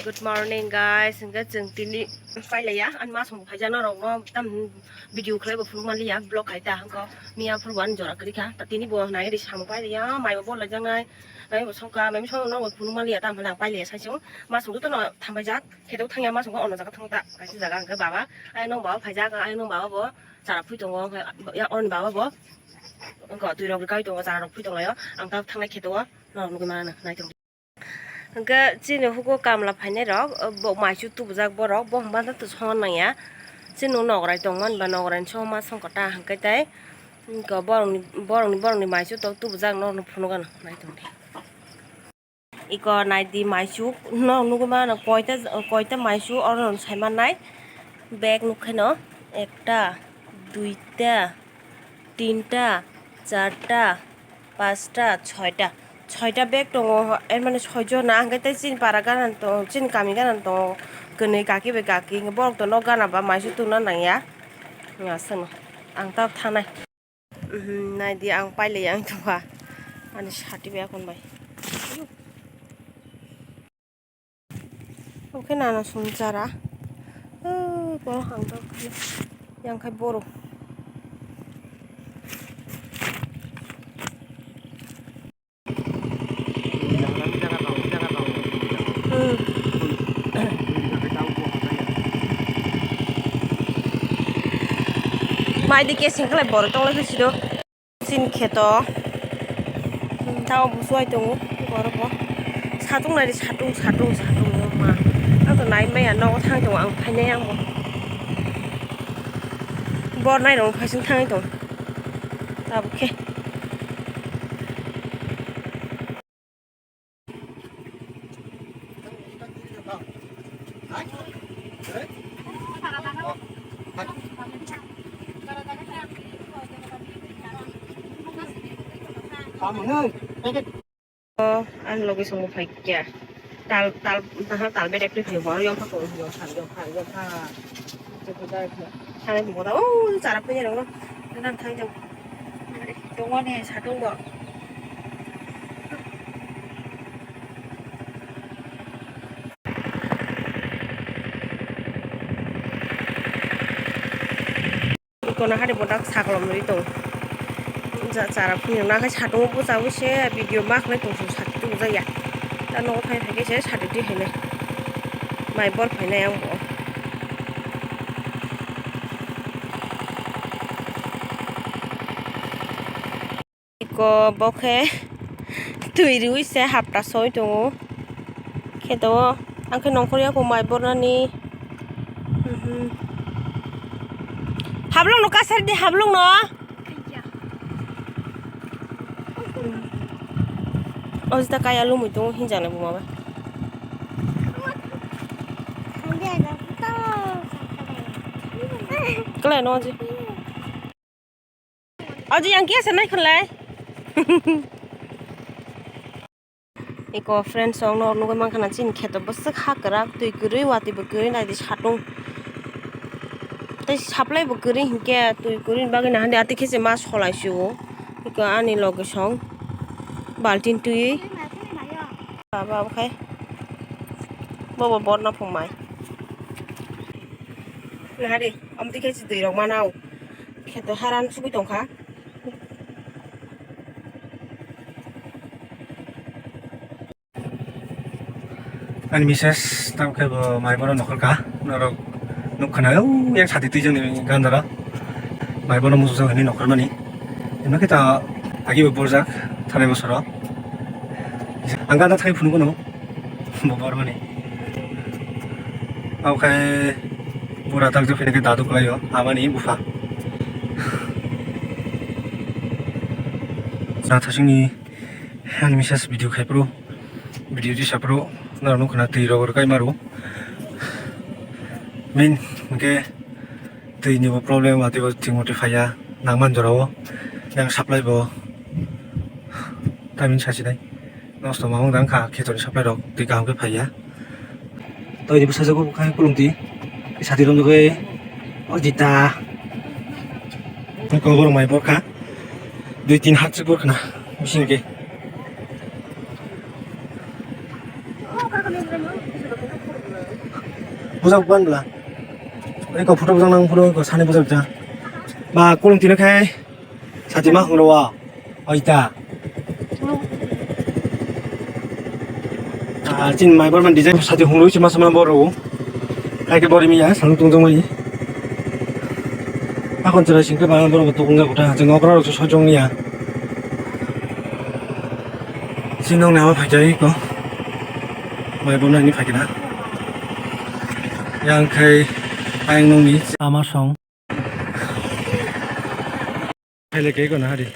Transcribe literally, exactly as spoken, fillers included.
Good morning, guys. Hingke chwng tini pailaiya, ani masong phaijak norok no tam video khlai bo phunuk manliya, vlog khai ta hwnkhe miya phuru ani jora kwrwi kha. Ta tini bo nai ri samung pailaiya, mai bo bol laijak nai, mai bo songkha, mai bo songkha norok bo phunuk manliya, tam hwnna ang pailaiya sai chwng. Masong joto no thambaijak, kheto thangya masong ono jaga thang ta, kaisa jaga hwnkhe baba, ai nong baba phaijak, ai nong baba bo chara phui tongo, hwnkhe ya oni baba bo wngkha twi rok rwkai tongo, chara rok phui tonglaio, ang ta thangnai kheto o norok nugui mano nai tong. Hwnkhe chini hugo kamla phainai rok, bo maichu tubujak borok, bo hwnba to songna nangya. Chini nograi tongmani ba nograi ni songma songkha ta hwnkhe tai, borokni, borokni, borokni maichu tok tubujak norokno phunukgano nai tongdi. Iko naidi maichu norok nugui mano koita, koita maichu oro sai mannai. Bag nukhaino ekta, duita, tinta, charta, pasta, choita. Choita bag tongo, er mane soijona, hwnkhe tei chini para gana tongo, chini kami gana tongo, kwnwi kaki bai kaki, borok to nok gana ba maisu tungna nangya. Aswkno ang ta thanai. Naidi ang pailai ang tongkha, ani sati bai akon bai. Oke nana song chara. Borok hang tong yang khai borok. Mai di keseng khlai borok tong lai sido. Chini kheto. Tao bo suai tongo borok bo. Satung nai di satung, satung, satung ma. Ang to nai maya nogo thang tongo ang phainai ang bo. Bor nai rong phaising thangwi tong. Tabuk khe. Ani loge songo phai kya. Tal, tal, tal bedek twi phai hor yong kha, yong kha, yong kha, yong kha. Thani bo da, o chara phai rong. Nan thang jong. Tongmani satung bo. Ikono hari bodak sakolom ri tong. Ja chara phunukna khe satung bo chawi se video ma khlai tong sung sati tubujak ya. Ta nogo phai phai khe se sati twi hai nai. Mai bor phai nai ang bo. Iko bo khe twi riwi se hapta soi tongo. Khe to ang khe nongkhor ya ko mai bornani. Hablung no kasar di hablung no. O jita kaya lumui tongo hinjana buma bai. Kala no ji. Aji yang kia sanai khalai. Iko friends, ang no nugui mankha na chini kheto bwswk ha kwrak, twi kwrwi, watwi bo kwrwi, naidi satung. Tei supply bo kwrwi hinkhe twi kwrwi ni bagwi nahandi ati khe se ma solai sio. Iko ani loge song baltin twi. Baba okhai. Bobo borna phung mai. Nahadi, amtwi khe se twi rok manao. Kheto haran sugui tongkha. Ani mises tamo khe bo mai bono nokhor kha, norok nuk khna o yang sati twi jani gandara mai bono muchung jak hwnwi nokhor mani. Ino khe ta agi bo borjak thanai bosoro. Ang ganda thai phunuk no bo bor mani. Okhai bura tak jok hwnwi khe dadu kwlaio amani bupha. Sa thasingni ani mises video khai pro. Video di sapro, naro nukha na twi rok rwkai maro. Main hwnkhe twi ni bo problem, watwi bo thik motwi phaiya, nangman jora o yang supply bo tamini sachi nai. Nosto ma wng dang kha kheto ni supply rok twi kaham khe phaiya. Twi ni bwsajwk bo khai kulum twi sati romjak oi o jita. Ko borok mai bor kha dui tin hat se bor khna bising khe. Bujak ban bla. Eko photo bujak nang photo eko sani bujak ja. Ba kulung tino khai sati ma hungro wa. Oita. Ah, chin mai bor man design sati hungro si ma sama boro. Khai ke bori mi ya sang tung jong mai. Akon chara sing ke ba boro to kunga kuta jeng okra rok so jong ya. Sinong nama phai jai ko. Mai bo nani phai kena. Yang khai ayang nong ni ama song. Phai le ke ko na hari.